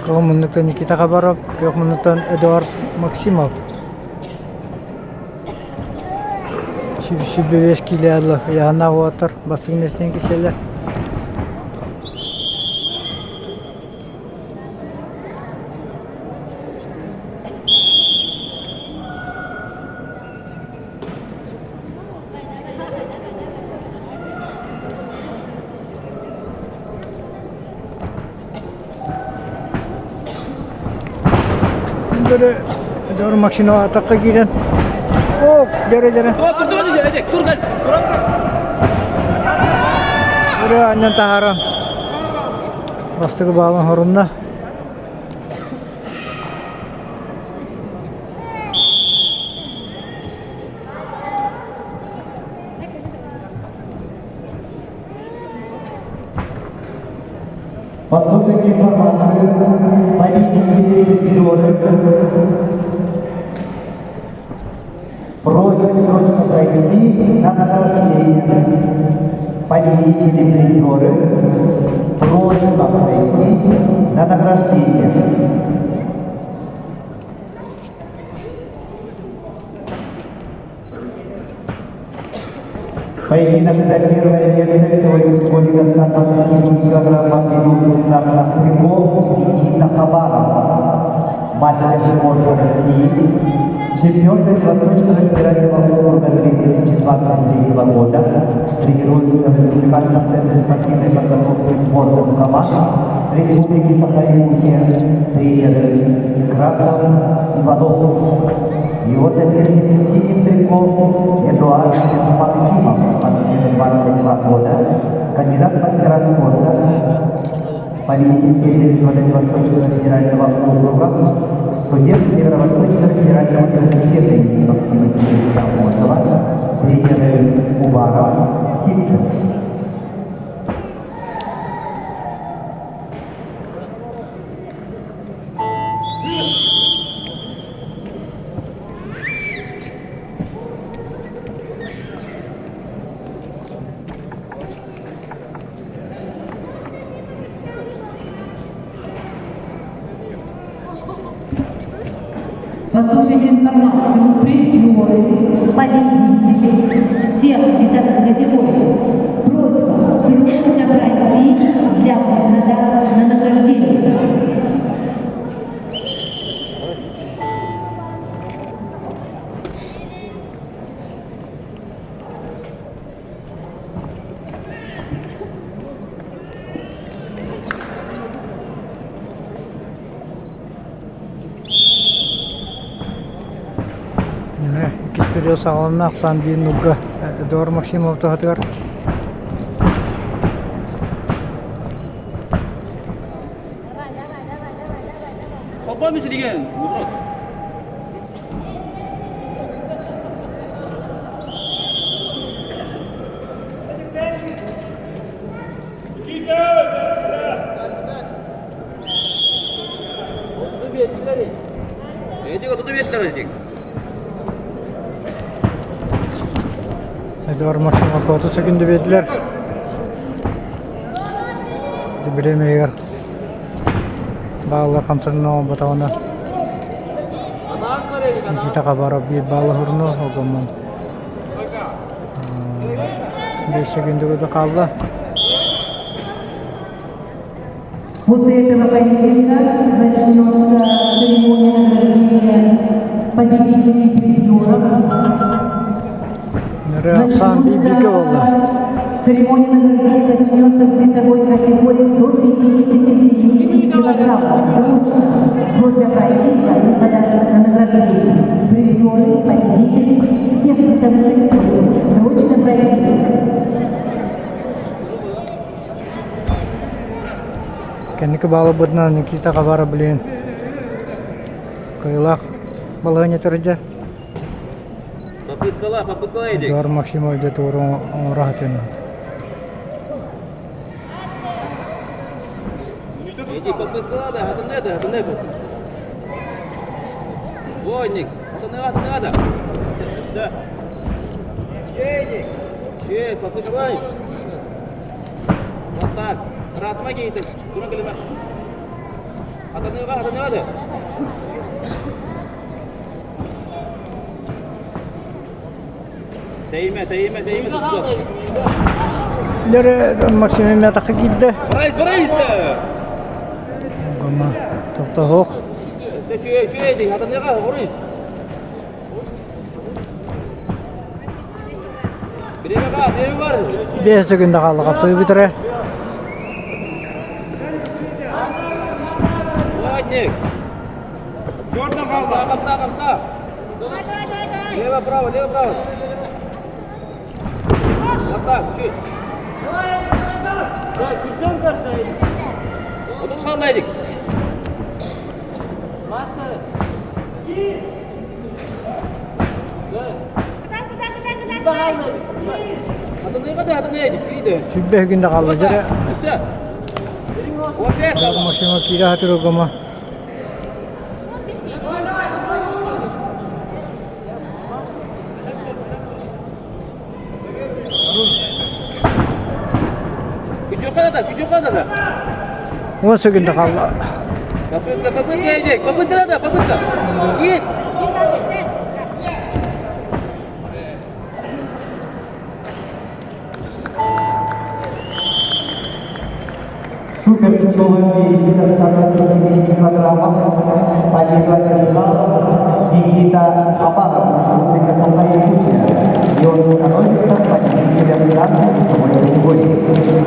Кыһыл муннуктан Никита Хабаров, күөх муннуктан Эдуард Максимов. Сүбүбүөс киилэ ыйаһыннаах уолаттар бастыҥ миэстэни кисэллэр. Дөрү машина атакка киирэн О, дөрө дөрө. Өрө анньан таһааран бастакы баалын хорунна. Послушайте информацию, победители призеры просим срочно пройти на награждение. Победители призеры просьба пройти на награждение. Поединок за первое место в весовой категории до 125 килограммов ведут красных трико Никита Хабаров, мастер спорта России, чемпион Дальневосточного федерального округа 2023 года, тренируется в Республиканском центре спортивной подготовки сборных команд Республики Саха-Якутия, тренер Некрасов Иванов. Его соперник в синем трико Эдуард Максимов, спортсмен 22 года, кандидат в мастера спорта, победитель первенства Дальневосточного федерального округа, студент Северо-Восточного федерального университета имени Максима Кирилловича Амосова, тренеры Уваров, Сивцев. Послушайте информацию, призеры, победители всех весовых категорий. Просьба срочно пройти для выхода на награждение. Иккис период саҕаланна ахсаан биир нурга Эдуард Максимов туһатыгар Холбоом силигин, Эдуард Максимов оту секунду биэрдилэр. Бириэмэйигэр бааллар хамсанан оҥорботоҕуна Никита Хабаров биир баалла уһурну огоммун 5 секунду хаалла. После этого поединка начнется церемония награждения победителей и призеров. Начнется Церемония награждения начнется с весовой категории до 57 килограммов. Срочно. Просьба пройти для выхода на награждение. Призеры, победители всех весовых категорий. Срочно пройти. Кэнники баалабытынан Никита Хабаров билигин кыайыылаах балаһыанньа төрдө. Попыткала, попыткала иди. Эдуард Максимов дьэ туору оҥоро сатыыр. Попытка надо, это надо, это надо. Войник, это не надо, не надо. Все. Чей, попытка. Вот так. Ратма кейді. Тура келеме. Атаныға, атаныға да. Тәйме, тәйме, тәйме. Дere Максим метаққа киирдэ. Барайыз, барайыз. Гомма тохтоһуох. Все, чуй, чуй, атаныға, барайыз. Время бар, время бар. 5 секунда хаалла хапсыһыы бүтэрэ. Плотник. Хамса, хамса, хамса. Лево, право, лево, право. Вот так, чуть. Вот тут халдайдик. Атаныға да, атаныға Види. 20 секунда хаалла дьэ. Все. 15 алла. Максимов киирэ сатыыр Гомма. Күчү да, күчү да. 10 секунда хаалла. Попытка, попытка, Эдик, попытка надо, попытка. Кит. В супертяжелом весе до 129 килограммов победу одержал Никита Хабаров, Республика Саха-Якутия. И он становится победителем данной весовой категории.